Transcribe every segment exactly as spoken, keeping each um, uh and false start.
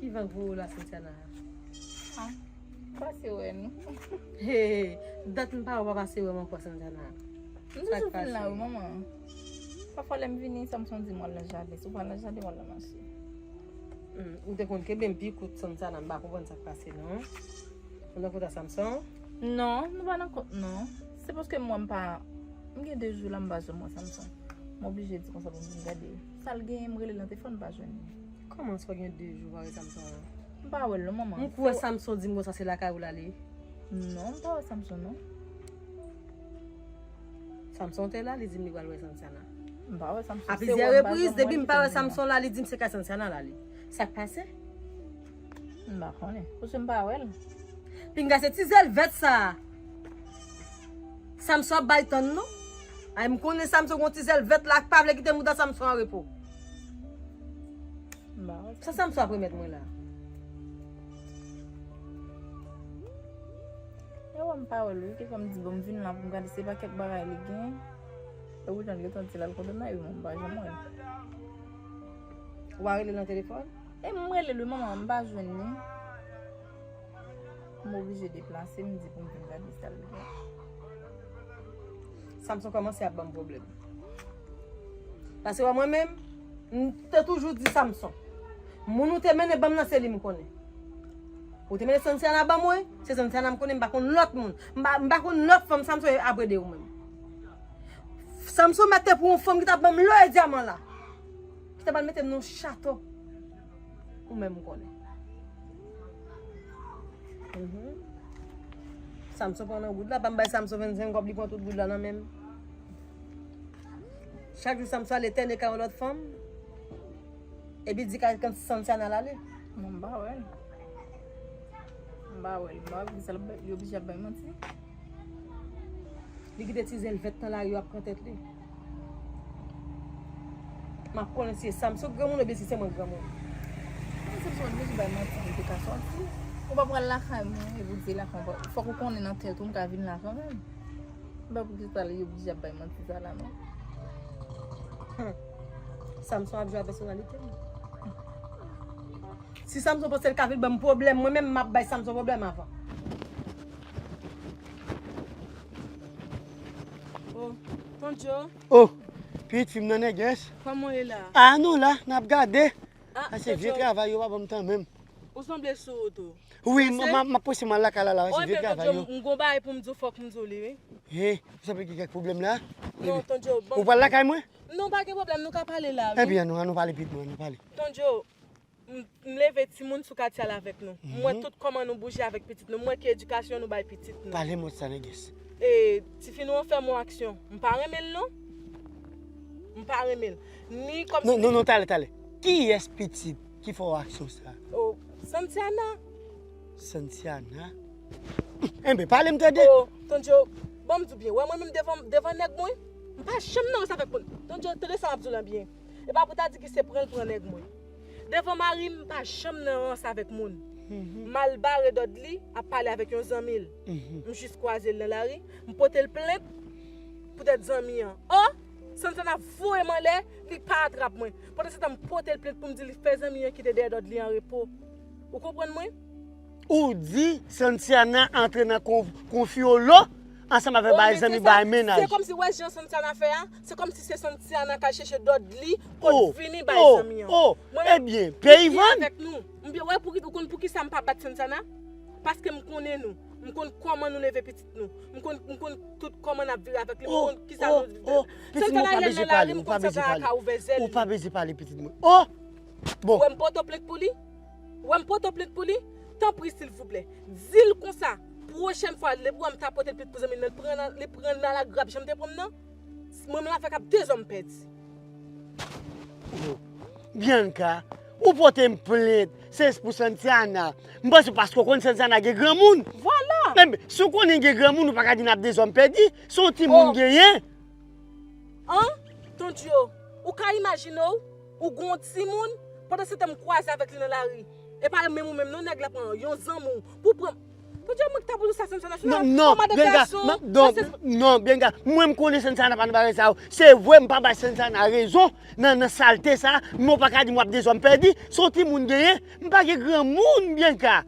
Ki van k voye w la, Santiana? Ah, pase wè nou. Hey, dat m pa wè w pa pase wè m ankò, Santiana. M toujou vin la wi, manman. Pafwa lè m vini, Samson di m w al nan jaden. Si w pa al nan jaden, w al nan mache. Hmm, ou te konn kenbe m pi kout, Santiana, m pa konprann sa k pase non. Ou nan kont a Samson? Non, nou pa nan kont non. Se paske mwen m pa, m gen de jou la m pa janm wè Samson. M oblije di konsa pou m vin gade. Sa l genyen, m rele l nan telefòn, m pa jwenn li. Kòman sa w gen de jou w pa wè Samson an? M pa wè l non, manman. M kwè Samson di m konsa se lakay ou l ale. Non, m pa wè Samson non. Samson te la, li di m li pral wè Santiana. M pa wè Samson. A plizyè repriz, depi m pa wè Samson la, li di m se kay Santiana l ale. Sa k pase? M pa konnen. Paske m pa wè l. Pinga se ti zèl vèt sa. Samson ap bay tann non. Ay, m konnen Samson gon ti zèl vèt la k pa vle kite mouda Samson an repo. M pa wè. Sa Samson ap remèt mwen la? E wè m pa wè l wi, ki fè m di bon m vin la pou m gade se pa kèk bagay li gen. E poutan l gentan di l al kote m nan, epi mwen m pa janm wè l. Ou pa rele l nan telefòn? E m rele l wi, manman, m pa jwenn li. M oblije deplase, m di pou m vin gade sa l gen. Samson kòmanse ap ban m pwoblèm. Paske wè mwen menm, m te toujou di Samson. Moun ou te mennen ban m nan se li m konnen. Ou te mennen Santiana ban mwen, se Santiana m konnen, m pa konn lòt moun. M pa, m pa konn lòt fanm Samson apre de ou menm. Samson mèt te pou yon fanm ki t ap ban m lò e dyaman la. Ki te pral mete m nan yon chato. Ou menm ou konnen. Mhm. Samson pran nan goud la, pa m bay Samson vennsenk kòb, li pran tout goud la nan men m. Chak jou Samson ale tène kay yon lòt fanm, epi di kay Santiana l ale. Non, m pa wè l. M pa wè l. M pa wè poukisa l ap bay, li oblije ap bay manti. Li kite ti zèl vèt nan lari yo ap pran tèt li. M ap konnen si se Samson granmoun oubyen si se mwen granmoun. Mwen se sou mwen ki bay manti pou te ka sòti. Ou pa pral lakay mwen, e pou di lakay mwen. Fòk ou konnen nan tèt ou m ka vin la kanmenm. M pa poukisa li oblije ap bay manti sa la non. Hmm. Samson ap jwe ak pèsonalite m. Si Samson panse l ka vin ban m pwoblèm, mwen menm m ap bay Samson pwoblèm avan. Oh, Ton Joe. Oh, pitit fi m nan nègès. Kòman w ye la? Ah, nou la, n ap gade. Ah, se vye travay yo pa ban m tan menm. Ou sanble sou wout ou. Wi, m ap pwese m al lakay la la, se vye travay yo. M gon bagay pou m di w, fòk m di w li, wi. He, ou sanble gen kèk pwoblèm la. Non, Ton Joe, ban m. Ou pral lakay mwen? Non, pa gen pwoblèm, nou ka pale la, wi. Ebyen, annou, annou pale pitit mwen, annou pale. Ton Joe, M leve timoun sou katye a la avèk nou. M wè tout kòman nou bouje avèk pitit nou. M wè ki edikasyon nou bay pitit nou. Pale m wè sa nègès. E tifi nou an fè m yon aksyon. M pa renmen l non. M pa renmen l. Ni kòm. Non, non, non, talè, talè. Kiyès pitit ki fè w aksyon sa? Oh, Santiana. Santiana? Enben, pale m tande. Oh, Ton Joe, ban m di w byen. Wè mwen menm devan, devan nèg mwen, m pa janm nan ranse avèk moun. Ton Joe, tande sa m ap di w lan byen. E pa pou ta di ki se pran l pran nèg mwen. Devan mari m, m pa janm nan ranse avèk moun. M al bare Dòdli ap pale avèk yon zanmi l. M jis kwaze l nan lari, m pote l plent poutèt zanmi an. O! Santiana voye m anlè, li pa atrap mwen. Pandan se tan, m pote l plent pou m di li fè zanmi an kite dèyè Dòdli an repo. Ou konprann mwen? Ou di Santiana antre nan kon, konfyolo ansanm avèk bay zanmi, bay mennaj. Se kòmsi, wè jan Santiana fè a, se kòmsi se Santiana k al chèche Dòdli pou l vini bay zanmi an. O, o, ebyen, peyi vann. Avèk nou. M byen, wè, ou konn poukisa m pa bat Santiana? Paske m konnen nou. M konn kòman nou leve pitit nou. M konn, m konn tout kòman n ap viv avèk li. M konn kisa nou. O, o, pitit mwen, ou pa bezwen pale, ou pa bezwen pale. Ou pa bezwen pale, pitit mwen. O! Bon. Ou wè m pote w plent pou li? Ou wè m pote w plent pou li? Tanpri, silvouplè, di l konsa, pwochèn fwa, depi w wè m ta pote l plent pou zanmi l nan, li pran nan, li pran nan lagrab jan m te pran m nan, mwen menm avèk ap dezòm pèdi. Oh, Bianca, ou pote m plent, se pou Santiana. M panse paske w konn Santiana gen granmoun. Vwala! Men, si w konnen gen granmoun, ou pa ka di n ap dezòm pèdi, se yon timoun genyen. An? Ton Joe, ou ka imajine w, ou gen yon timoun, pandan se tan m kwaze avèk li nan lari. E pa menm ou menm non, nèg la pran yon zanmi w pou pran. Tande, mwen ki ta pou di sa, Sansana, non, non, Bianca, non, non, Bianca, mwen m konnen Sansana pa nan bagay sa yo. Se vre, m pa bay Sansana rezon nan, nan salte sa, men w pa ka di m w ap dezòm pèdi, se yon timoun genyen, m pa gen granmoun, Bianca.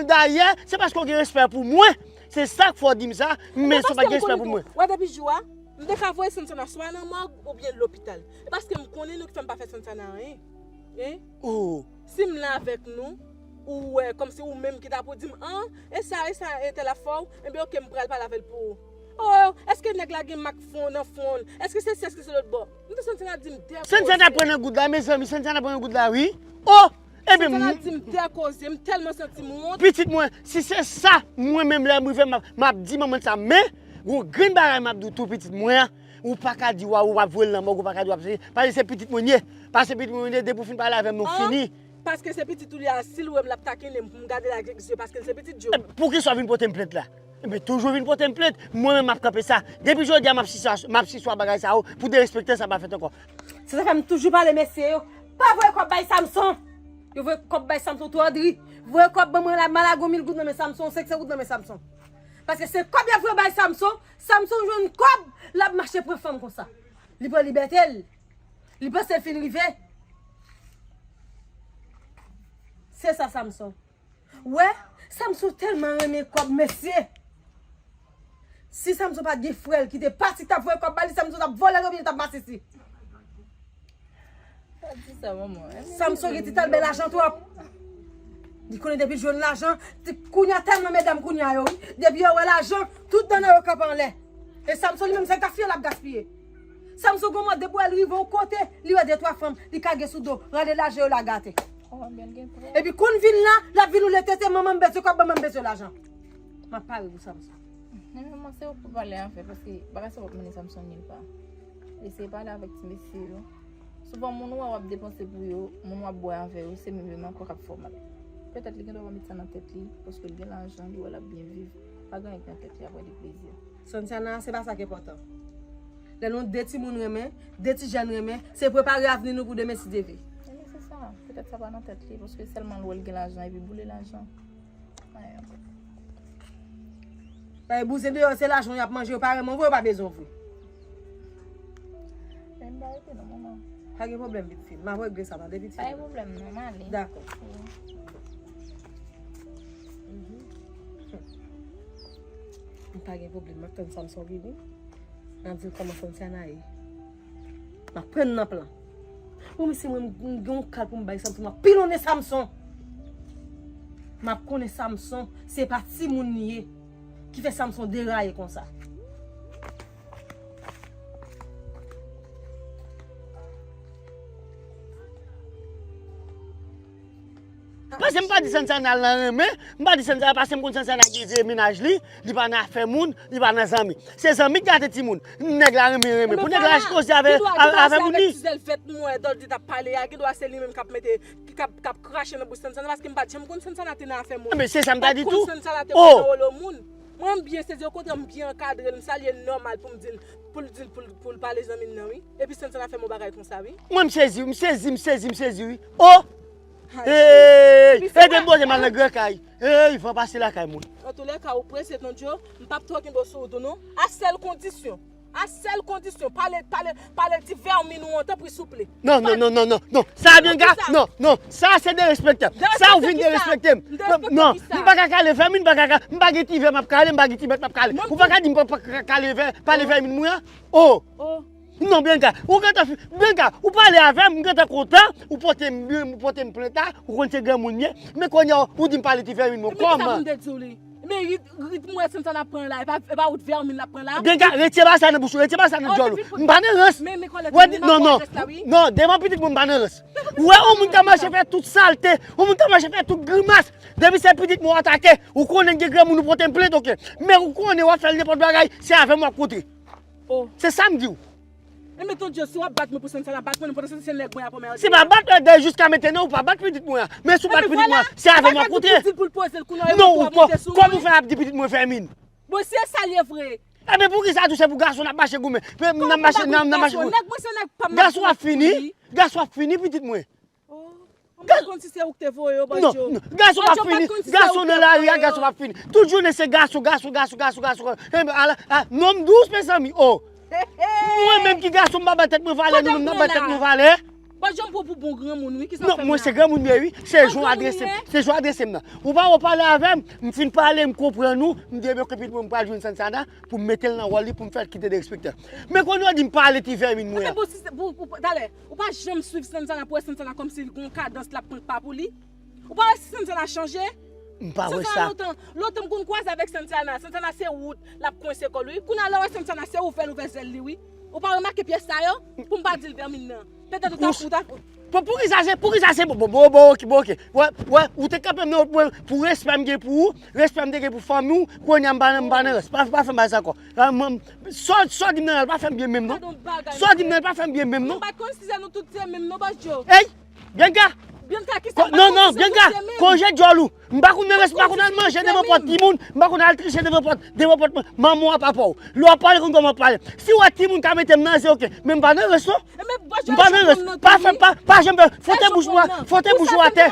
Dayè, se paske w gen respè pou mwen, se sa k fè w di m sa, men se w pa gen respè pou mwen. Wè, depi jou a, m te ka voye Sansana swa nan mòg oubyen lopital. E paske m konnen nou ki fè m pa fè Sansana anyen. Hein? Oh. Si m la avèk nou, ou wè, kòmsi ou menm ki ta pou di m, an, e sa, e sa, entèl ap fè w, enben oke, m pral pale avè l pou ou. Oh, èske nèg la gen mak fwon nan fwon l? Èske se si, èske se lòt bò? M te santi l ap di m dè koze. Sansana pran nan goud la, mezanmi, Sansana pran nan goud la, wi. Oh! Ebyen, Sansana ap di m dè koze, m tèlman santi m wont. Pitit mwen, si se sa, mwen menm lè m rive, m ap, m ap di manman sa, men, gon grenn bagay m ap di w tou, pitit mwen an. Ou pa ka di w ap voye l nan mòg, ou pa ka di w ap se, paske se pitit mwen ye. Paske pitit mwen ye, depi w fin pale avè m, nou fini. Paske se pitit ou li a, si l wè m l ap takinen m pou m gade l ak zye, paske l se pitit Djo. Poukisa w vin pote m plent la? Ebyen, toujou vin pote m plent, mwen menm m ap kanpe sa. Depi jodi a, m ap siswa, m ap siswa bagay sa yo, pou derespektan sa pa fèt ankò. Se sa fè m toujou pale mesye yo, pa voye kòb bay Samson. Yo voye kòb bay Samson twò dri. Voye kòb ban mwen la, m al lage yon mil goud nan men Samson, senk san goud nan men Samson. Paske se kòb y ap voye bay Samson, Samson jwenn kòb, l ap mache pran fanm konsa. Li pran libète l. Li panse l fin rive. Se sa Samson. Wè, Samson tèlman renmen kòb, mesye. Si Samson pa t gen frè l ki te pati, k t ap voye kòb ba li, Samson t ap vòlè l oubyen li t ap masisi. Pa di sa, manman. Samson gen ti talbè lajan twòp. Li konnen depi l jwenn lajan, ti, kounye a tèlman medam kounye a yo, wi. Depi yo wè lajan, tout dan yo kanpe anlè. E Samson li menm se gaspiye l ap gaspiye. Samson gon mòd depi w wè l rive yon kote, li wè de twa fanm, li kage sou do, rale lajan yo la gate. Epi kou n vin la, l ap vin woule tete, manman m bezwen kòb, manman m bezwen lajan. M ap pare pou Samson. Men manman, se ou pou pale avè l, paske bagay sa p ap mennen Samson nil pa. Eseye pale avèk ti mesye yo. Souvan, moun ou wè w ap depanse pou yo, moun w ap bwè avè yo, se menm yo nan kò k ap fè w mal. Petèt li gen dwa pa met sa nan tèt li, paske l gen lajan, li wè l ap byen viv. Pa gen anyen ki nan tèt li, apre li plezi. Sansana, se pa sa k enpòtan. Lè nou de timoun renmen, de ti jèn renmen, se prepare avni nou pou demen si Dye vle. Ebyen, se sa. Petèt sa pa nan tèt li, paske sèlman l wè l gen lajan, epi boule lajan. Bay bouzen deyò, se lajan y ap manje, yo pa renmen w vre, yo pa bezwen w vre. Men m pa rete non, manman. Pa gen pwoblèm, pitit fi m. M ap regle sa, tande, pitit fi m. Pa gen pwoblèm, non, m ale. Dakò. Mhm. M pa gen pwoblèm, m ap tann Samson vini. M ap di l kòman Sansana ye. M ap pran nan plan. Bon, mesye, mwen, m gen yon kal pou m bay Samson. M ap pilonnen Samson. M ap konnen Samson, se pa timoun li ye. Ki fè Samson deraye konsa. Paske m pa di Sansana al nan renmen, m pa di Sansana, paske m konn Sansana gen vye mennaj li, li pa nan afè moun, li pa nan zanmi. Se zanmi k gate timoun. Nèg la renmen, renmen. Pou nèg la koze avè, avè moun li. Ti zèl vèt mwen, Dòldi t ap pale a, gen dwa se li menm k ap mete, k ap, k ap krache nan bouch Sansana, paske m pa t janm konn Sansana te nan afè moun. Men se sa m ta di tou. M pa t konn Sansana te pran nan wolo moun. Mwen, m byen sezi, okontrè, m byen ankadre l, m salye l nòmal pou m di l, pou l di l, pou l, pou l pale zanmi l nan, wi. Epi Sansana fè m yon bagay konsa, wi. Mwen, m sezi, m sezi, m sezi, m sezi, wi. Oh! Hey, ede m poze m al nan gran kay. Hey, van pase lakay mwen. Antoulèka, ou prese, Ton Djo, m p ap twò kenbe w sou wout ou, non. A sèl kondisyon. A sèl kondisyon. Pale, pale, pale ti vèmin ou an, tanpri, souple. Non, non, non, non, non, non. Sa a byen ga? Non, non. Sa a se derespekte. Sa ou vin derespekte m. Non, m pa ka kale vèmin, m pa ka, m pa gen ti vè m ap kale, m pa gen ti bèt m ap kale. Ou pa ka di m pa, pa ka kale vè, pale vèmin mwen an. Oh! Non, Bianca, ou gentan fi-, Bianca, ou pale avè m, m gentan kontan, ou pote m, ou pote m plent la, ou konn se granmoun m ye, men kounye a, ou di m pale ti vèmin mwen, kòman? Men rit, rit mwen Sansana ap pran la, e pa, e pa wout vèmin l ap pran la. Bianca, retire bagay sa nan bouch ou, retire bagay sa nan dyòl ou. M pa nan rans. Non, non, non, devan pitit mwen, m pa nan rans. Ou wè, yon moun ka mache fè tout salte, yon moun ka mache fè tout grimas, depi se pitit mwen w atake, ou konnen gen granmoun ou pote m plent, oke. Men ou konnen w ap fè l nenpòt bagay, se avè m w ap kontre. Oh. Se sa m di w. Enben, Ton Djo, si w ap bat mwen pou Sansana, bat mwen, non, pandan se nèg mwen ap anmède. Si m ap bat mwen, jiska mentnan, ou pa bat pitit mwen an. Men si w bat pitit mwen an, se avè m w ap kontre. Non, ou pa. Kòman ou fè ap di pitit mwen vèmin? Bon, si e sa l ye vre. Enben, poukisa tou se pou gason n ap mache goumen? N ap mache, n ap, n ap mache goumen. Nèg mwen se nèg pa m. Gason ap fini, gason ap fini, pitit mwen. Oh. Ou pa t konn si se ou ki te voye yo, Bòdjo. Non, non. Gason p ap fini. Gason nan lari a, gason p ap fini. Tout jounen se gason, gason, gason, gason, gason. Enben, ala, a, nonm dous, mezanmi. Oh. Mwen menm ki gason, m pa bay tèt mwen valè, nou menm nan bay tèt nou valè. Bòdjo, m pran pou bon granmoun, wi. Kisa w fè m la? Non, mwen se granmoun m ye, wi. Se jan w adrese m. Se jan w adrese m nan. Ou pa wè w pale avè m, m fin pale, m konprann ou, m di, ebyen, oke, pitit mwen, m pral jwenn Sansana pou m mete l nan wòl li, pou m fè l kite derespektè. Men kounye a w di m pale ti vèmin mwen an. Bon, si se, pou, pou, talè, ou pa janm swiv Sansana pou wè Sansana kòmsi l gon kadans l ap pran pa pou li. Ou pa wè si Sansana chanje? M pa wè sa. Sansana lontan, lontan m konn kwaze avèk Sansana. Sansana se wout, l ap kwense kò l, wi. Kounye a lè w wè Sansana se ouvè l ouvè zèl li, wi. Ou pa remake pyès sa yo? Pou m pa di l vèmin nan. Petèt ou ta, ou ta. Pou, poukisa se, poukisa se, bon, bon, bon, bon, oke, bon, oke. Wè, wè, ou te kanpe m nan wòt mwen pou respè m gen pou ou, respè m te gen pou fanmi w, kounye a m pa nan, m pa nan rès. Pa, pa fè m bagay sa ankò. Sa w di m nan, pa fè m byen menm, non. Sa w di m nan, pa fè m byen menm, non. M pa t konn si se nou tout se menm, non, Bòdjo. Ey! Bianca! Bianca, kisa? Non, non, Bianca, konje djòl ou. M pa konn nan rès, m pa konn al manje devan pòt timoun, m pa konn al triche devan pòt, devan pòt manman w ak papa w. Lè w ap pale konn kòman w ap pale. Si w wè timoun ka mete m nan ze, oke. Men m pa nan rès, non. M pa nan rès. Pa fè, pa, pa janm fè. Fwote bouch mwen, fwote bouch ou atè.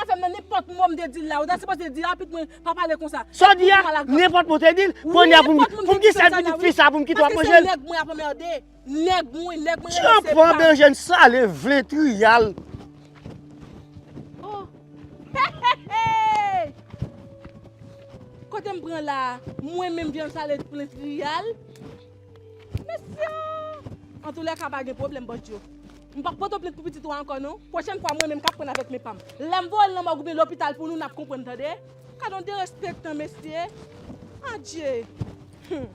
Ou ta sipoze di a, pitit mwen, pa pale konsa. Sa w di a, nenpòt moun te di l, kounye a pou m, pou m kite sa pitit fi sa, pou m kite w ap manje l. Nèg mwen ap anmède. Nèg mwen, nèg mwen rele se pa. Tchanpan Bejèn sale vle triyal. Oh. Hey, hey, hey. Kote m pran la, mwen menm vyann sale vle triyal. Mesye! Antoulèka pa gen pwoblèm, Bòdjo. M p ap pote w plent pou pitit ou a ankò non. Pwochèn fwa mwen menm k ap pran avèk men pa m. Lè m voye l nan mòg oubyen lopital pou nou, n ap konprann tande. Gad yon derespektan mesye. Adje. Hmm.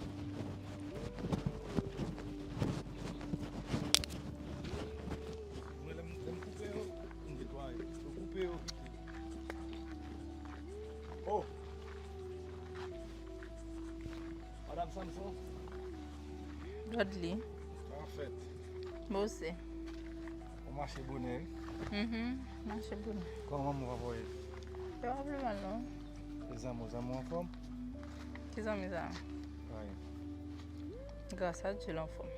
Mwen lè m, lè m koupe yo, m netwaye. Yo koupe yo kite. Oh! Madam Samson. Dòdly. Sa fèt? Bose. Ou mache bonè, wi. Mhm, mache bonè. Kòman manman w, papa w ye? Yo pa pi mal non. E zanmi w, zanmi w anfòm? Ki zanmi sa? Anyen. Gras a Dye, l anfòm.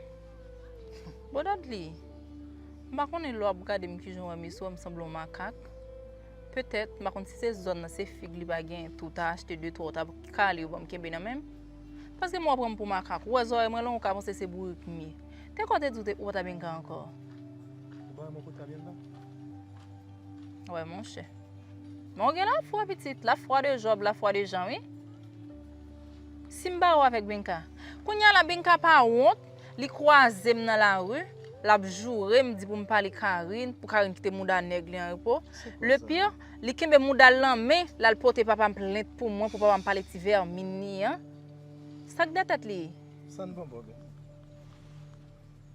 Bon, Dòdly, m pa konnen lè w ap gade m kijan w wè m ye, si w wè m sanble yon makak. Petèt, m pa konn si se zòn nan, se fig li pa genyen tou, w ta achte de twa, w ta kale yo ban m kenbe nan men m. Paske m wè w pran m pou makak. Ou wè zòrèy mwen long, ou ka panse se bourik m ye. Te kwè w te di w te, ou pa t a Bianca ankò. Ou pa wè mwen kontre a Bianca? Wè, monchè. Men w gen lafwa, pitit. Lafwa de Jòb, lafwa de Jan, wi. Si m bare w avèk Bianca. Kounye a la, Bianca pa wont, li kwaze m nan lari, l ap joure m, di pou m pale Karine, pou Karine kite mouda nèg li an repo. Le pire, li kenbe mouda l nan men, l al pote papa m plent pou mwen, pou papa m pale ti vèmin li an. Sa k dèyè tèt li? Sa n pran pwoblèm.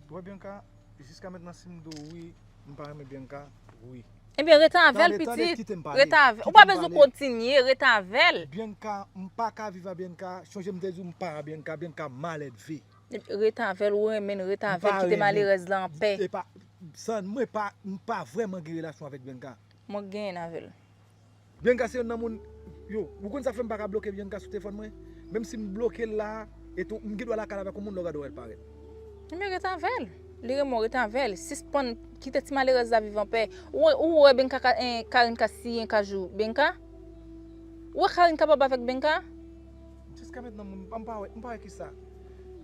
Ou wè Bianca, jiska mentnan si m di w wi, m pa renmen Bianca, wi. Ebyen, rete avè l, pitit. Rete avè l. Ou pa bezwen kontinye, rete avè l. Bianca, m pa ka viv a Bianca. Chonje m te di w m pa a Bianca. Bianca malelve. Rete avè l, ou renmen l, rete avè l, kite malerèz la anpè. E pa, san mwen pa, m pa vrèman gen relasyon avèk Bianca. Mwen k genyen avè l. Bianca se youn nan moun, yo, ou konn sa k fè m pa ka bloke Bianca sou telefòn mwen? Menm si m bloke l la, e tou, m gen dwa lakay la avèk yon moun, lè w gade w wè l parèt. Ebyen, rete avè l. Li renmen w, rete avè l. Sispann kite ti malerèz la viv anpè. Ou, ou wè Bianca ka, eh, Karine ka siyen kajou Bianca? Ou wè Karine kapab avèk Bianca? Jiska mentnan, m, m pa wè, m pa wè kisa.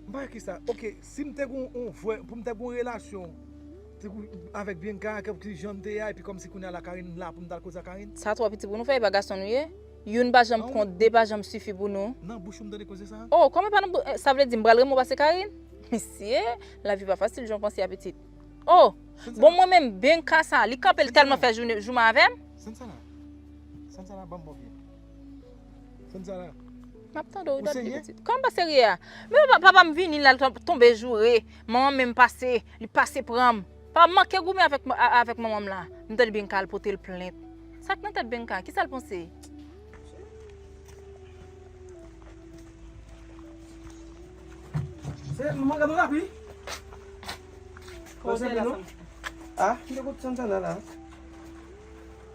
M pa wè kisa. Oke, si m te gon yon vrè, pou m te gon relasyon, te gon avèk Bianca, ke ki jan m te ye a, epi kòmsi kounye a la Karine la pou m t al koze a Karine. Sa twò piti pou nou fè, e pa gason nou ye? Youn pa janm kont, de pa janm sifi pou nou. Nan bouch ou m tande koze sa? Oh, kòman pa nan bou-, eh, sa vle di m pral renmen w pase Karine? Mesye, lavi pa fasil, jan w panse a pitit. Oh, bon, mwen menm, Bianca sa, li kanpe, l tèlman fè jounen, jouman avè m. Sansana. Sansana, ban m bon vye. Sansana. M ap tande w, Dòdly, pitit. Kòman pa serye a? Men papa, papa m vini, l al ton-, tonbe joure. Manman m menm pase, li pase pran m. Papa m manke goumen avèk, a-, avèk manman m la. M tande Bianca al pote l plent. Sa k nan tèt Bianca? Kisa l panse? Se manman gade w la pi. Kòman w sèvi non? Ah? Ki te kote Sansana la?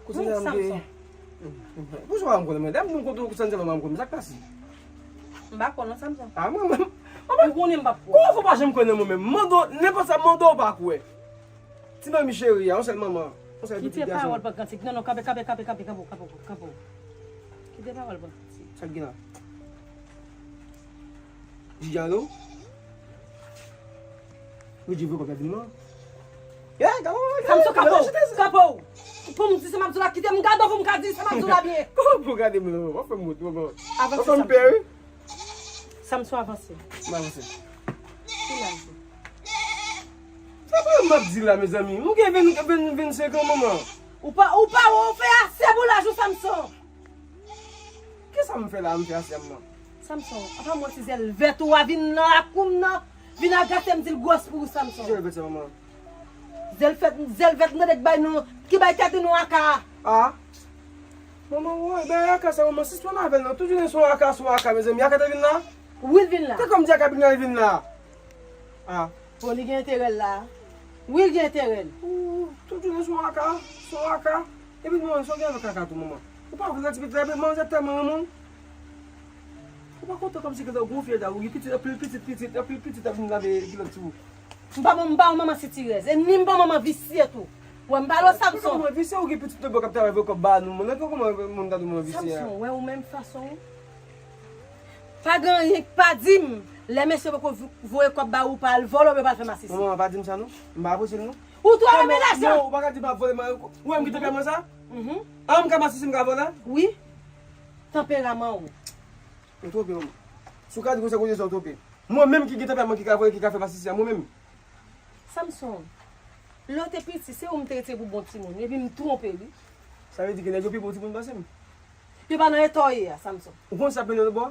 Kote Sansana m te? Poukisa w pa m konnen mwen? Dèyè m konn kote w kote Sansana m konnen. Sa k pase? M pa konnen Sansana. Ah, mwen menm. Ou konnen m p ap kwè. Kòman fè w pa janm kwè nan mwen menm? Mande w, nenpòt sa m mande w, ou pa kwè. Ti manmi cheri a, yon sèl manman. Kite pawòl pran kantik. Non, non, kanpe, kanpe, kanpe, kanpe, kanpe, kanpe, kanpe. Kite pawòl pran kantik. Sa k gen la? Jijalo? Ou di vre kòb la di m non. Samson, kanpe w, kanpe w. Pou m di sa m ap di w la, kite m gade w pou m ka di sa m ap di w la byen. Kòman pou w gade m non? W ap fè m wont, w ap fè m pè, wi. Samson, avanse. M avanse. Ki laj ou? Sa pa m ap di la, mezanmi. M gen ven, ven, vennsenk an, manman. Ou pa, ou pa wè, ou fè ase pou laj ou, Samson. Kisa m fè la, m fè ase a, manman? Samson, apa m wè ti zèl vèt ou a vin nan lakou m nan, vin agase m, di l gwòs pou ou, Samson. Ki zèl vèt sa, manman? Zèl fèt, zèl vèt nan dèk bay nou, ki bay tèt nou aka a. A? Manman, woy, bay aka sa, manman, sispann avè l non. Tout jounen se yon aka, se yon aka, mezanmi. Aka te vin la? Wi, l vin la. Te kòm di aka vin la, li vin la. A. Bon, li gen enterè l la. Wi, l gen enterè l. Ou, tout jounen se yon aka, se yon aka. Epi, manman, sa w gen avèk aka tou, manman? Ou pa vle ti pitit la, epi manzè tèlman renmen w. Ou pa kontan kòmsi ke w gon fyè la, ou gen pitit, anpil pitit, pitit, anpil pitit ap vin lave kilòt sou ou. M pa, m pa yon manman sitirèz, e ni m pa yon manman visye tou. Wè, m pale w, Samson. Manman visye, ou gen pitit nan bò k ap travay pou kòb ba nou, manman, kòman moun ta di manman visye a? Samson, wè ou menm fason w. Pa gen anyen k pa di m. Lè mesye poko vo-, voye kòb ba ou, pa al vòlè oubyen pa al fè masisi. Manman, pa di m sa non. M pa apresye l non. Ou twò renmen lajan. Non, ou pa ka di m ap vòlè, ou wè m ki tanperaman sa? Mhm. An m ka masisi, m ka vòlè? Wi. Tanperaman ou. Ou twonpe, manman. Si w ka di konsa, kote sa w twonpe? Mwen menm ki gen tanperaman ki ka vòlè, ki ka fè masisi a, mwen menm. Samson, lè w te piti, se ou m te retire pou bon timoun, epi m twonpe, wi. Sa vle di ke nèg yo pi bon timoun pase m? Yo pa nan eta w ye a, Samson. Ou konn sa k mennen w bò?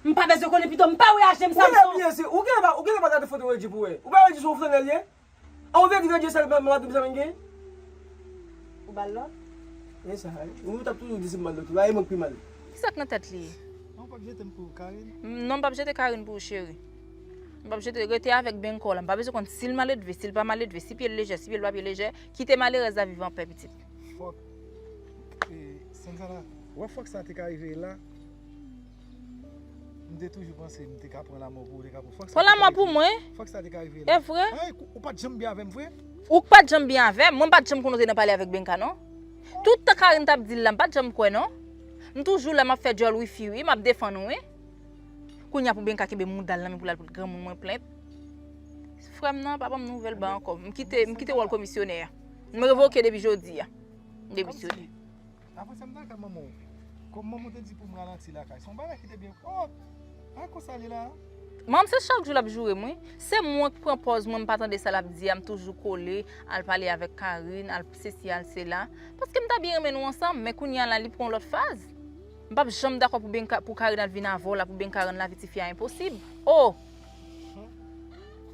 M pa bezwen konnen pito, m pa voyaje m, Samson. Ou gen lè bliye, se, ou gen lè pa, ou gen lè pa gade foto Reggie pou wè. Ou pa Reggie se yon flannèl ye? An, ou vle di Reggie sèl madanm sa m gen? Ou ba l lòt? E sa, wi. Ou t ap toujou di se m ba l lòt. Ou la, e mwen k pi mal. Kisa k nan tèt li? Non, w p ap jete m pou Karine? Non, m p ap jete Karine pou ou, cheri. M p ap jete, rete avèk benka w la. M pa bezwen konn si l maledve, si l pa maledve, si pye l lejè, si pye l pa pye lejè. Kite malerèz la viv anpè, pitit. Fòk, e, Sanzala, wè fòk sa te ka rive la. M te toujou panse m te ka pran lanmò pou ou, te ka pran. Fòk sa te ka rive. Pran lanmò pou mwen? Fòk sa te ka rive la. E vre? Ay, ou pa t janm byen avè m vre? Ou pa t janm byen avè m? Mwen m pa t janm konnen w te nan pale avèk benka non. Tout tan Karine t ap di l la, m pa t janm kwè non. M toujou la, m ap fè djòl wifi wi, m ap defann ou wi. Kounye a pou benka kenbe mouda l nan men pou l al pot granmoun mwen plent. Frè m nan pa ban m nouvèl ba ankò. M kite, m kite wòl komisyonè a. M revoke depi jodi a. M demisyone. Apre sa, m t al kay manman w. Kòm manman w te di pou m ralanti lakay, se yon bagay ki te byen. Oh! Pa konsa l ye la. Manman m se chak jou l ap joure m, wi. Se mwen k pran pòz mwen, m pa tande sa l ap di a, m toujou kole, al pale avèk Karine, al sesi, al sela. Paske m ta byen renmen nou ansanm, men kounye a la, li pran yon lòt faz. M p ap janm dakò pou Benka, pou Karine al vin avè w la, pou Benka rann lavi tifi a enposib. Oh!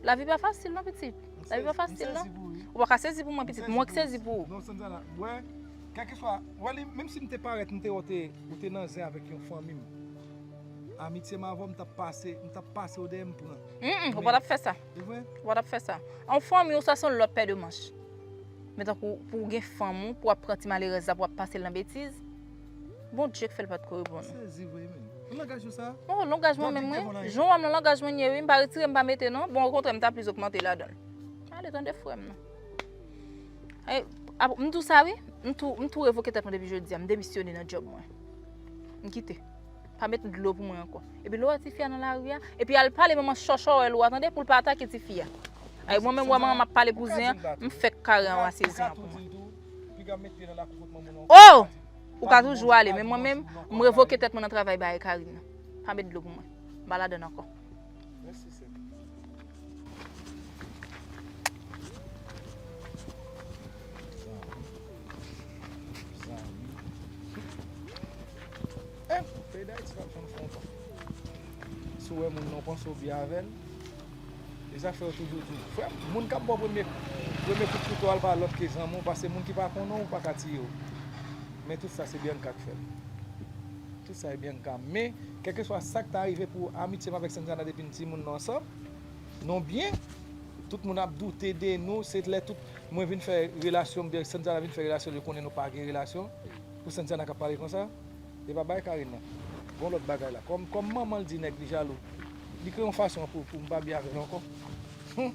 Lavi pa fasil non, pitit. Lavi pa fasil non. Ou pa ka sezi pou mwen, pitit. Mwen k sezi pou ou. Non, Sanzala, wè, kèlkeswa, wè li, menm si m te parèt, m te wè w te, ou te nan zen avèk yon fanmi m. Amitye m avè w, m t ap pase, m t ap pase w dèyè m pran. Mm, mm, ou pa t ap fè sa. E vre? Ou pa t ap fè sa. Yon fanmi w sa se yon lòt pè de manch. Men tankou pou w gen fanm ou, pou w ap pran ti malerèz la, pou w ap pase l nan betiz, Bondye k fè l pa t ko reponn ou. Sezi vre, men. Ou langaj ou sa? Oh, langaj mwen menm, wi. Jan w wè m nan langaj mwen ye, wi. M pa retire, m pa mete, non. Bon, okontrè, m ta plis ogmante ladan l. Ale, tande frè m, non. E, ap-, m tou sa, wi. M tou, m tou revoke tèt mwen depi jodi a. M demisyone nan djòb mwen. M kite. Pa met dlo pou mwen ankò. Epi lè w wè tifi a nan lari a, epi al pale manman chòchòwèl ou a, tande, pou l pa atake tifi a. Ay, mwen menm, wè manman m ap pale pou zen an, m fèk kare anba se zen an pou mwen. Oh! Ou ka toujou ale, men mwen menm, m revoke tèt mwen nan travay bagay Karine nan. Pa met dlo pou mwen. M pa ladann ankò. Zanmi. Zanmi. Eh, peyi Dayiti pa janm fè yon pa. Si w wè moun nan w panse w byen avè l, e sa k fè yo toujou di w, frè m, moun k ap ba w premye, premye kout kouto a, l pa lòt ke zanmi w, paske moun ki pa konnen w pa ka tiye w. Men tout sa se Bianca k fè l. Tout sa e Bianca. Men, kèlkeswa sa k ta rive pou amitye m avèk Sanzana depi n timoun nou ansanm, nou byen, tout moun ap doute de nou, se lè tout mwen vin fè relasyon m, Sanzana vin fè relasyon l, yo konnen nou pa gen relasyon. Pou Sanzana k ap pale konsa, e pa bay Karine nan. Gon lòt bagay la. Kòm, kòm manman l di nèg li jalou, li kreye yon fason pou, pou m pa byen avè l ankò. Hum.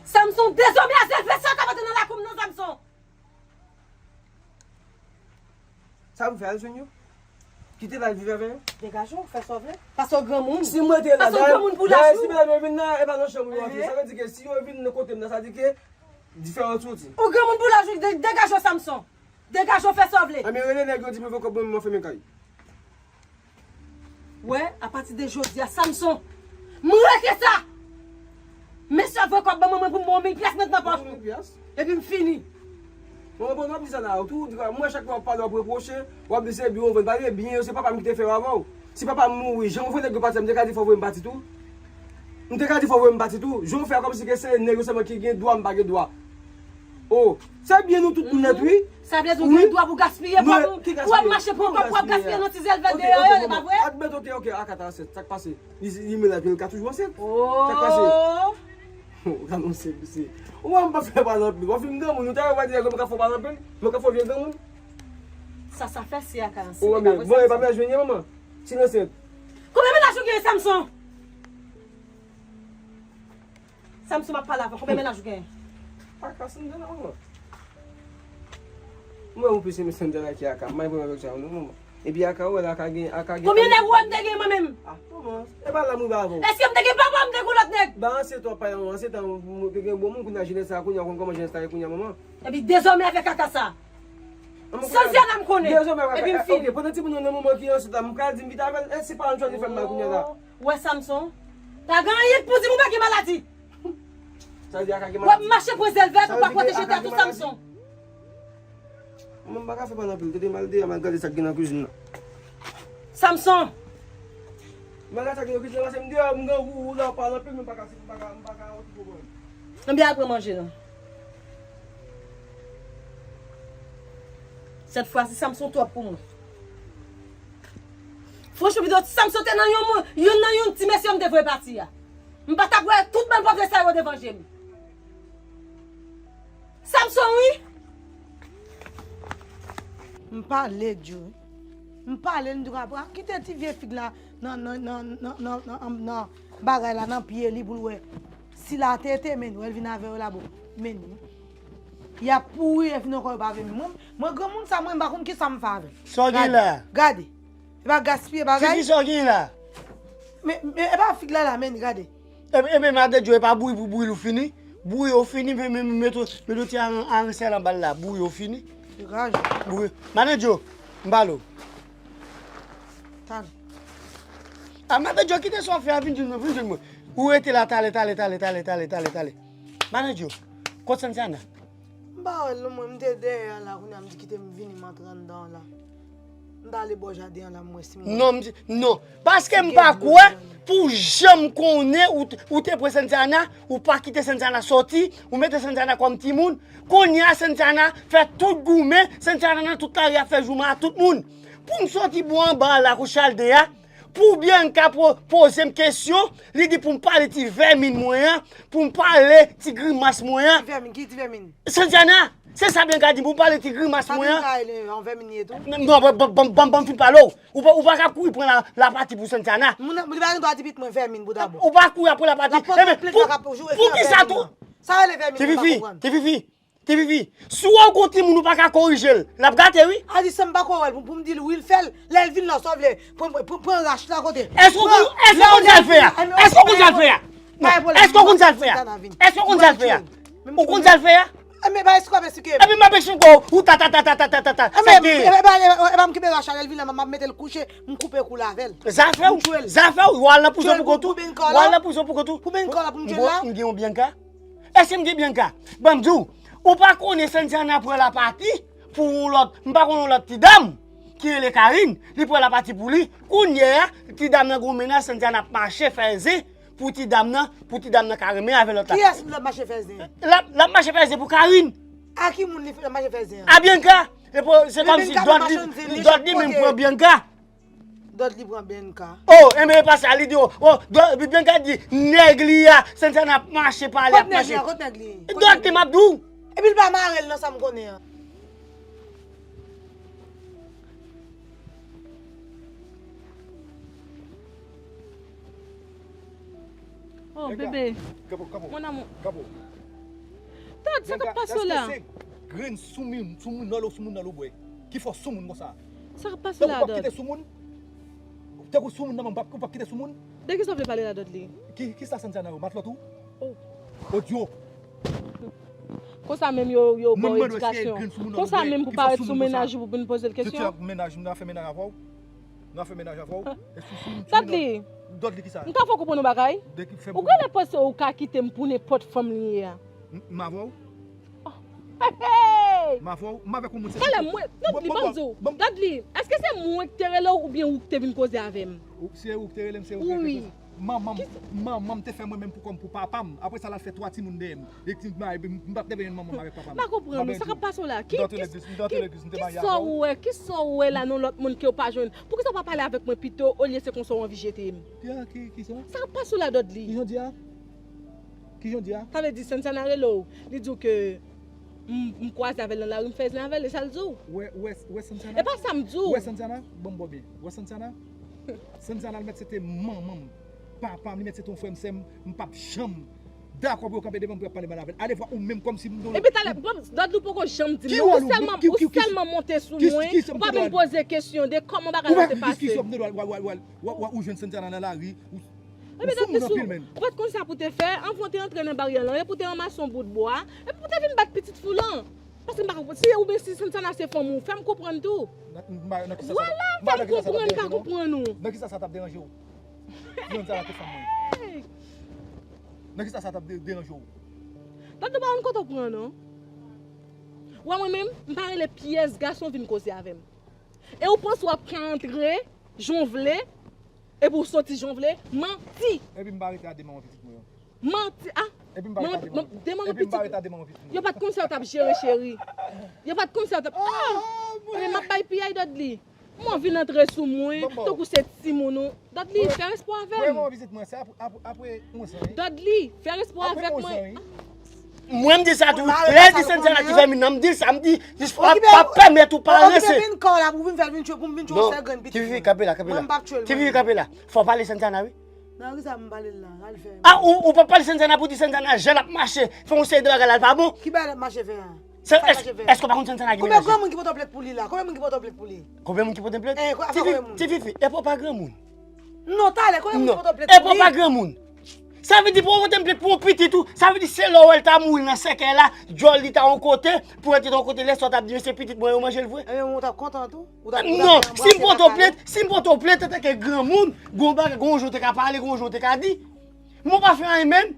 Samson, dezòmè a zèl fè sa k ap antre nan lakou m nan, Samson. Sa pou fè, al jwenn yo? Kite l al viv avè yo? Degaje w, fè sa w vle. Paske w granmoun. Si mwen te la, paske w granmoun pou lach ou. Si medam yo vin la, e pa nan chanm yo antre. Sa vle di ke si yo vin nan kote m nan, sa di ke diferans soti. Ou granmoun pou lach ou, de- degaje w, Samson. Degaje w, fè sa w vle. Ebyen, rele nèg yo, di m voye kòb mwen, mwen fèmen kay. Wè, apati de jodi a, Samson, m rete sa! Mesye ap voye kòb ban mwen, mwen pou m ba w mil pyès met nan pòch ou. Mil pyès? Epi m fini. Mwen, bon, w ap di sa la, ou tou, ou di, mwen, chak fwa w ap pale, w ap repwoche, w ap di se byen ou vann. Pale byen, se papa m ki te fè yo avè w. Si papa m mouri, jan w voye nèg yo pati a, m te ka di fò w voye m pati tou. M te ka di fò w voye m pati tou. Jan w fè a kòmsi ke se nèg yo sèlman ki gen dwa, m pa gen dwa. Oh, se byen nou tout nou nèt, wi. Sa vle di w gen dwa pou gaspiye kòb ou, pou w ap mache pran kòb, pou w ap gaspiye nan ti zèl vèt deyò yo, e pa vre? Admeton, ok, ok, Aka ta ansent, sa k pase? Li, li menaj, men li ka toujou ansent. Sa k pase? Oh. Ou ka non se, se. Ou wè m pa fè pale anpil. W ap fin granmoun, ou ta wè di nèg yo, mwen ka fè pale anpil, mwen ka fè vye granmoun. Sa, sa fè si Aka ansent, e pa vre, Samson? Bon, e pa menaj mwen ye, manman. Si l ansent. Konbyen menaj ou gen, Samson? Samson, m ap pale avè w. Konbyen menaj ou genyen? Aka, Sandra, manman. Mwen, ou plis renmen Sandra ki Aka. M pa gen pwoblèm avèk sa, non, manman. Epi Aka, ou wè la, Aka gen, Aka gen. Konbyen nèg ou wè m te gen mwen menm? Ah, manman, e pa la m rive avè w. Èske m te gen papa, m te gen lòt nèg? Ba, ansyen tan, pa yon ansyen tan, ou te gen bon moun, kounye a jenès la, kounye a, ou konn kòman jenès la ye, kounye a, manman. Epi dezòmè avèk Aka sa. Sansyèl la m konnen. Dezòmè avèk Aka. Epi m fini. Ok, pandan timoun nan nan moman ki ansent la, m ka di m kite avè l, e se pa yon chwazi fè m mal kounye a la. Wè Samson, pa gen anyen k pou di m ou pa gen maladi. Sa vle di Aka gen maladi? W ap mache pran zèl vèt, ou pa pwoteje tèt ou, Samson. Mwen, m pa ka fè pale anpil, tande m al deyò, m al gade sa k gen nan kwizin nan. Samson! M al gade sa k gen nan kwizin nan, paske m deyò, m grangou, ou la w pale anpil, men m pa ka, m pa ka, m pa ka okipe w. Anben al pran manje non. Sèt fwa si Samson twòp pou mwen. Franchman, pito Samson te nan yon moun, youn nan youn ti mesye m te voye pati a. M pa t ap wè tout malpwòpte sa yo devan je m. Samson, wi. M pale, Djou. M pale, m di w, kite ti vye fig la nan, nan, nan, nan, nan, nan, nan bagay la, nan pye li pou l wè. Si l a tete, men wè l vin avè yo la, bon. Men y ap pouri e fin ankò yo pa vle. Mwen, mwen granmoun sa, mwen, m pa konn kisa m fè avè l. Sa w gen la? Gade. E pa gaspiye bagay. Figi sa w gen la? Men, men, e pa fig la la, men, gade. Ebyen, ebyen, madan Djo, e pa bouyi pou bouyi l ou fini. Bouyi ou fini, men, men, men, met yon, met yon ti aran, aran sèl anba l la. Bouyi ou fini. Degaje. Bouyi. Madan Djo, m pale w. Tande. A, madan Djo, kite sa w ap fè a, vin jwenn mwen, vin jwenn mwen. Ou rete la, talè, talè, talè. Madan Djo, kot Santiana? M pa wè l non, mwen, m te dèyè a la, kounye a m di kite m vini, m antre anndan an la. M t ale bò jaden an la, m wè si m wè. Non, m di, non. Paske m pa kwè pou jan m konnen ou t-, ou te pran Santiana, ou pa kite Santiana sòti, ou mete Santiana kòm timoun. Kounye a, Santiana fè tout goumen, Santiana nan tout lari ap fè jouman a tout moun. Pou m sòti bò anba an la kou Chalde a, pou Bianca po-, poze m kesyon, li di pou m pale ti vèmin mwen an, pou m pale ti grimas mwen an. Ti vèmin, ki ti vèmin? Santiana, se sa Bianca di, pou m pale ti grimas mwen an. Sa Bianca rele yon vèmin ye tou? Non, ban, ban, ban, ban, ban m fin pale w. Ou pa, ou pa ka kouri pran la, lapati pou Santiana. Moun, moun pa gen dwa di pitit mwen vèmin pou dabò. Ou pa kouri ap pran lapati. Ebyen, pou, pou kisa tou? Sa rele vèmin, mwen pa konprann. Ti fifi, ti fifi, ti fifi. Si w wè w gon timoun ou pa ka korije l, l ap gate wi. A di sa m pa ko wè l pou, pou m di l wi l fè l. Lè l vin la sa w vle pran, pran, pran rach la kote. Èske w konn, èske w konn sa l fè a? Èske w konn sa l fè a? Èske w konn sa l fè a? Èske w konn sa l fè a? Ou konn sa l fè a? Ebyen, pa eskwè, mesye. Ebyen, m ap eskwè, ou ta, ta, ta. Ebyen, sa ki? Ebyen, ebyen, ebyen, ebyen, m kenbe rach la, lè l vin la, m ap mete l kouche, m koupe kou l avè l. Zafè w, zafè w, w al nan prizon pou kont ou. W al nan prizon pou kont ou. Pou Bianca la, pou m jwenn la? M gen yon Bianca. Èske m gen Bianca? Ban m di w, ou pa konnen Santiana pran lapati pou yon lòt, m pa konnen yon lòt ti dam ki rele Karine, li pran lapati pou li. Kounye a, ti dam nan gon mennaj, Santiana ap mache fè zen pou ti dam nan, pou ti dam nan ka renmen avè lòt la. Kiyès l ap mache fè zen an? L ap, l ap mache fè zen pou Karine. A ki moun li ap mache fè zen an? A Bianca. Epi se kòmsi dòt li, dòt li menm pran Bianca. Dòt li pran Bianca. Oh, enben e pa sa, li di, oh, oh, dòt, Bianca di, nèg li a, Santiana ap mache pale, ap mache. Kot nèg li a? Kot nèg li? Dòt li, m ap di w. Epi l pa mare l nan sa m konnen an. Oh, bebe. Mon amour. Dòt, sa k ap pase w la? Èske se grenn soumoun, soumoun nan lo, soumoun nan lo bwè ki fè w soumoun konsa? Sa k ap pase la, Dòd? Tankou w p ap kite sou moun. Tankou sou moun nan, ou p ap kite sou moun. De kisa w vle pale la, Dòdli? Ki sa Santiana yo? Matlòt ou? Odyo. Konsa menm yo yo ba w edikasyon. Konsa menm pou parèt sou mennaj ou pou vin poze l kesyon. Mennaj, m nan fè mennaj avè w. M nan fè mennaj avè w. Dòdli. Dòdli kisa? M ta fè w konprann yon bagay. Ou genlè panse ou ka kite m pou nenpòt fanm li ye a? M avè w. Hey! M avè w. M avèk yon moun se. Talè mwen, Dòdli, ban m di w. Dòdli, èske se mwen ki te rele w oubyen ou ki te vin koze avè m? Se ou ki te rele m, se ou ki te rele m. Manman m, manman m te fè mwen menm pou kò m, pou papa m. Apre sa, l al fè twa timoun dèyè m. E ti, m, m p ap te benyen manman m avèk papa m. M pa konprann ou. Sa k ap pase w la? Ki, ki, kisa w wè, kisa w wè la nan lòt moun ke w pa jwenn? Poukisa w pa pale avèk mwen pito, olye se konsa w anvi jete m? Ki, ki, kisa? Sa k ap pase w la, Dòdli? Ki jan w di a? Ki jan w di a? Sa vle di Santiana rele w, li di w ke m, m kwaze avè l nan lari, m fè zen avè l, e sa l di w? Wè, wè, wè Santiana. E pa sa m di w. Wè Santiana, ban m ba w byen. Wè Santiana. Santiana, li mèt se te manman m, papa m, li mèt se te yon frè m, sè m, m p ap janm dakò pou yo kanpe devan m pou y ap pale mal avè l. Alevwa ou menm kòmsi m te yon. Epi talè, bon, Dòdli, ou poko janm di m non, ou sèlman, ou sèlman monte sou mwen, ou pa menm poze kesyon de kòman bagay la te pase. Ou pa ki kis kis w ap mete w al, w al, w al, w al, w al, ou jwenn Santiana nan lari, ou Ebyen, Dòdli, si w pa t konn sa pou w te fè, anvan w te antre nan baryè lan, epi w te ranmase yon bout bwa, epi w te vin bat pitit fou lan. Paske m pa konprann. Si oubyen si Santiana se fanm ou, fè m konprann tou. Vwala, fè m konprann, m pa konprann ou. Nan kisa sa t ap deranje w? Si Santiana te fanm mwen. Nan kisa sa t ap deranje w? Dòdli, ou pa konn kote w pran non. Wè mwen menm, m pa rele pyès gason vin koze avè m. E ou panse w ap ka antre jan w vle, epi w soti jan w vle? Manti! Epi m pa rete a de manman pitit mwen yo. Manti! Ah! Epi m pa rete a de manman pitit mwen yo. Yo pa t konn sa yo t ap jere, cheri. Yo pa t konn sa yo t ap. Ah! Ebyen, m ap bay piyay Dòdli. Mwen vin antre sou mwen, tankou se timoun ou. Dòdli, fè respè avè m. Premye vizit mwen, se apre, apre, apre onz an, wi. Dòdli, fè respè avèk mwen. Mwen, m di sa tou. Lè di Santiana ki fè min nan, m di sa, m di, jis pa, pa pèmèt ou pa ranse. Okipe vin kò la pou vin fè l vin tchwe, pou m vin tchwe yon sèl grenn pitit mwen. Ti fifi, kanpe la, kanpe la. Mwen, m p ap tchwe l. Ti fifi, kanpe la. Fò w pale Santiana, wi. Nan ri sa, m pale l la, al fè. Ah, ou, ou p ap pale Santiana pou di Santiana, jan l ap mache, fè yon seri de bagay la, l pa bon. Ki bagay l ap mache fè a? Èske w pa konn Santiana ki menaje? Konbyen granmoun ki pote plent pou li la? Konbyen moun ki pote plent pou li? Konbyen moun ki pote plent? Ti fifi, e pa w pa granmoun? Non, talè, konbyen moun ki pote plent pou li? E pa w pa granmoun? Sa vle di pou w pote plent pou yon pitit ou, sa vle di se lè w wè l ta mouri nan sèkèy la, djòl li ta yon kote, pou rete yon kote, lè sa w t ap di, men se pitit mwen yo manje l vre. Ebyen, ou t ap kontan tou? Non, si m pote w plent, si m pote w plent antanke granmoun, gon bagay, gon jan w te ka pale, gon jan w te ka di. Mwen pa fè anyen menm.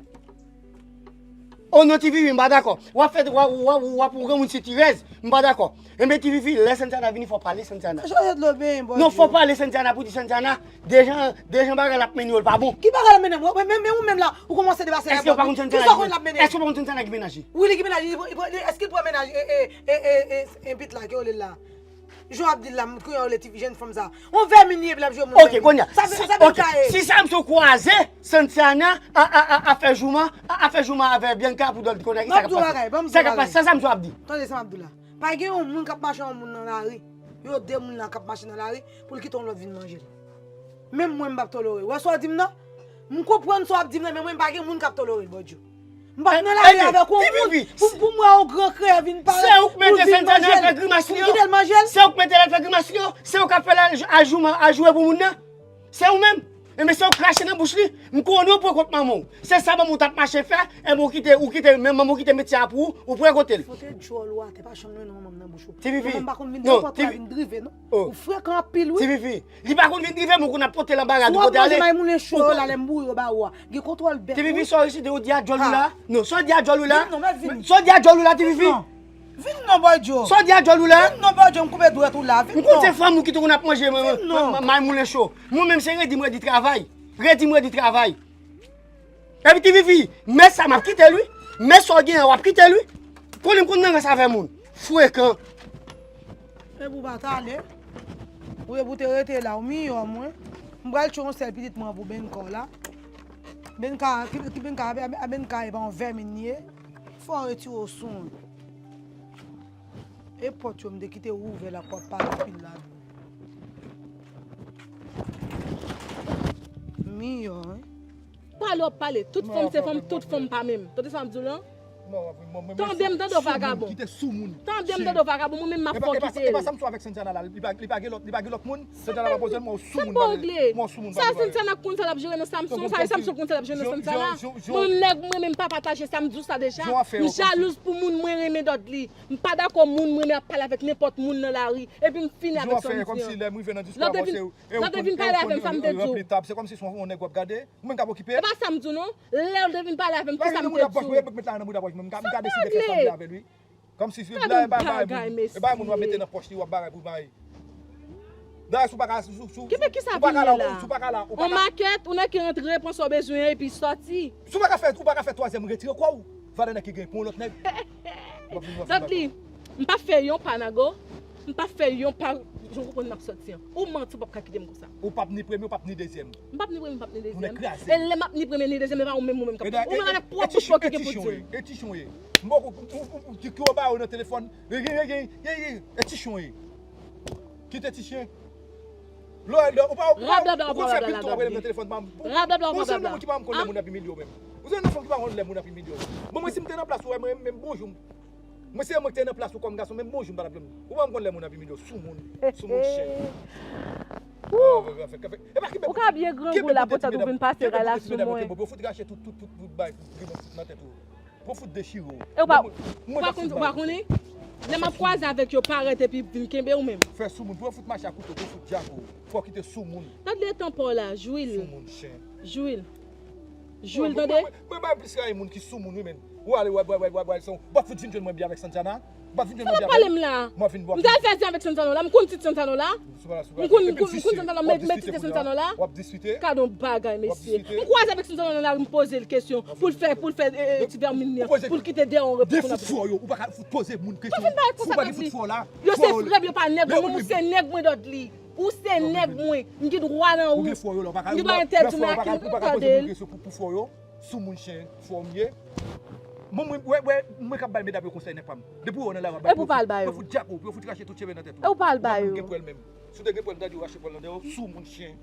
Oh non, Ti Fifi, m pa dakò. W ap fè, w ap, w ap, w ap yon granmoun sitirèz, m pa dakò. Enben, Ti Fifi, lè Santiana vini, fò w pale Santiana. Chanje dlo benyen, Bondye. Non, fò w pale Santiana pou di Santiana, dejan, dejan bagay l ap mennen yo, l pa bon. Ki bagay l ap mennen m? Men, men, men ou menm la, ou kòmanse depase la. Èske w pa konn Santiana ki menaje? Èske w pa konn Santiana ki menaje? Wi, li ki menaje. Èske l pran menaj, e, e, e, e, e, e, pit la, ki rele l la? Jan w ap di l la, m kwè w rele ti jèn fanm sa. On vèmin li ye, epi l ap jwe moun vèmin. Ok, kounye a. Sa vin, sa vin kaye. Si sa m sou kwaze, Santiana, a, a, a, a fè jouman, a, a fè jouman avè Bianca pou dòl konnen ki sa k ap pase. Sa k ap pase, sa, sa m sou ap di. Tande sa m ap di w la. Pa gen yon moun k ap mache yon moun nan lari. Yo de moun la k ap mache nan lari pou l kite yon lòt vin manje l. Menm mwen, m p ap tolere. Ou wè sa w di m nan? M konprann sa w ap di m nan, men mwen, m pa gen moun k ap tolere l, Bondye. M p ap nan lari avèk yon moun pou, pou m wè yon gran kreyè vin parèt pou l vin manje l. Se ou k mete Santiana al fè grimas li yo. Se ou k mete l al fè grimas li yo. Se ou k ap fè l al, al jouman, al jwe pou moun nan. Se ou menm. Enben, se ou k krache nan bouch li. M konnen ou pran kont manman w. Se sa manman w t ap mache fè. Enben, ou kite, ou kite, men manman w kite metye a pou ou, ou pran kote l. Fote djòl ou atè, pa janm mennen manman m nan bouch ou. Ti Fifi. Manman m pa konn vin nenpòt la vin drive, non. Ou frekan anpil, wi. Ti Fifi. Li pa konn vin drive, men ou konn ap pote l anba rad ou pou te ale. Si w ap manje may moulen cho yo la, lè m boure yo ba ou a, gen kontwòl bèk ou, wi. Ti Fifi, sa w resite, ou di a djòl ou la? Non, sa w di a djòl ou la? Vin non, mèt vin. Sa w di a djòl ou la, Ti Fifi? Vin non, Bondye. Sa w di a djòl ou la? Vin non, Bondye, m koupe dwèt ou la, vin non. M konn se fanm ou ki te konn ap manje may moulen cho. Mwen menm se redi m redi travay. Redi m redi travay. Epi Ti Fifi, men sa m ap kite l wi. Men sa w genyen w ap kite l wi. Konnen m konn nan rans avè moun. Frekan. Epi w pa t ale. Ou epi w te rete la, ou miyò mwen. M pral tchwe yon sèl pitit mwen pou Benka w la. Benka, ki, ki Benka, a, a Benka e pa yon vèmin li ye. Fò w retire w sou mwen. E pòt yo m te kite ouvè la pou w ap pale anpil ladan. Miyò, wi. Pale w ap pale. Tout fanm se fanm, tout fanm pa menm. Tande sa m ap di w lan? Tande m, tande w, vagabon. Tande m, tande w, vagabon, mwen menm m ap fè w kite l. Epa sa m sou avèk Santiana la, li pa gen lòt, li pa gen lòt moun. Santiana pa poze l, mwen soumoun. Sa pa regle. Sa Santiana konn sa l ap jere nan Samson, sa e Samson konn sa l ap jere nan Santiana. Mwen nèg mwen menm pa pataje sa, m di w sa deja. M jalouz pou moun mwen renmen Dudley. M pa dakò moun mwen renmen ap pale avèk nenpòt moun nan lari. Epi m fini avèk Santiana. Lè w te vin pale avè m, sa m te di w. Se kòmsi se yon nèg w ap gade. Ou menm k ap okipe. E pa sa m di w non. Lè w te vin pale avè m, ki sa m te di w? Mwen met la nan mouda pòch mwen, m ka deside fè sa m vle avè l wi. Kòmsi se bagay, bagay, mesye. E bagay moun w ap mete nan pòch li, w ap bagay pou bagay. Dayè si w pa ka, si w pa ka la, si w pa ka la, ou pa ka. On makèt, ou nan ki rantre, pran sa w bezwen an epi sòti. Si w pa ka fè, ou pa ka fè twazyèm, retire kò w. Valè nèg ki gen pou yon lòt nèg. Dudley, m p ap fè yon pa nago. M p ap fè yon pa, jan w konprann m ap sòti an. Ou manti, ou p ap ka kite m konsa. Ou p ap ni premye, ou p ap ni dezyèm. M p ap ni premye, m p ap ni dezyèm. E lè m ap ni premye, ni dezyèm, e pa ou menm, ou menm k ap. Ou menm avèk pwòp bout bò ki gen pou di. E tichon ye. M poko, ou, ou, ou, ou, ki, ki ou ba yo nan telefòn. E, e, e, e, e, e, e tichon ye. Kite tichon. Lè, lè, ou pa, ou pa, ou konn fè pil tan w ap rele m nan telefòn, pa m. Ou se yon moun ki pa konn lè moun ap imilye w menm. Ou se yon fanm ki pa konn lè moun ap imilye w. Bon, mwen, si m te nan plas ou, mwen, menm bonjou. Mwen se mwen ki te nan plas ou kòm gason, menm bonjou m pa t ap di w. Ou pa konn lè moun ap imilye w, soumoun, soumoun chen. Ou ka byen grangou la poutèt ou vin pase ray la sou mwen. Pou fout rache tout, tout, tout, tout bay, pou fout nan tèt ou. Pou fout dechire w. E ou pa, ou pa konn, ou pa konnen? Lè m ap kwaze avèk yo, parèt epi vin kenbe ou menm. Fè soumoun, pou fout mache ak kouto, pou fout djako. Fò kite soumoun. Gad letan pa w la, jwi l. Soumoun chen. Jwi l. Jwi l, tande. Mwen, mwen, mwen bay plis rayi moun ki soumoun wi, men. Ou ale, w ap, w ap, w ap, w ap, w ap, w ap fout vin jwenn mwen byen avèk Santiana. W ap vin jwenn mwen byen avèk. Sa w ap pale m la? M ap vin, w ap vin. M t al fè zen avèk Santiana la. M konn tit Santiana la. M konn, m konn, m konn Santiana, men, men tit Santiana la. W ap diskite. Gad yon bagay, mesye. M kwaze avèk Santiana nan lari, m poze l kesyon pou l fè, pou l fè, eh, eh, ti vèmin li an, pou l kite dèyè yon repo. Gen fout fò yo, ou pa ka fout poze moun kesyon. Si w pa gen fout fò la. Yo se frè m, yo pa nèg mwen, ou se nèg mwen Dudley. Ou se nèg mwen, m gen dwa nan ou. M gen dwa entèdi w, men a ki nivo, tande l. Pou fò yo, soumoun chen, fò m ye. Mwen, mwen, wè, wè, mwen k ap bay medam yo konsèy nèg pa m. Depi w wè w nan lari w ap bay. E pou pa al ba yo. Yo fout djako, yo fout rache tout cheve nan tèt ou. E pou pa al ba yo. Ou pa menm gen pwèl menm. Si w te gen pwèl, m ta di w rache pwèl nan dèyè w, soumoun chen.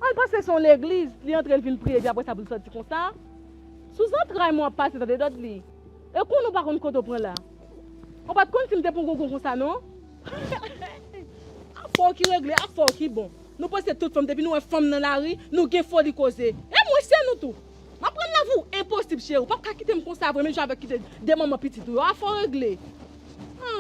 Al panse se yon legliz, li antre l vin priye, epi apre sa pou l sòti konsa. Sou zantray mwen w ap pase, tande Dudley. E konnen w pa konn kote w pran la. Ou pa t konn si m te pran gongon konsa non. Afè w ki regle, afè w ki bon. Nou panse tout fanm, depi nou wè fanm nan lari, nou gen foli koze. E mwen se nou tou. M ap pran nan vi w, enposib cheri. Ou p ap ka kite m konsa vre, menm jan avèk kite de manman pitit ou yo. Afè w regle.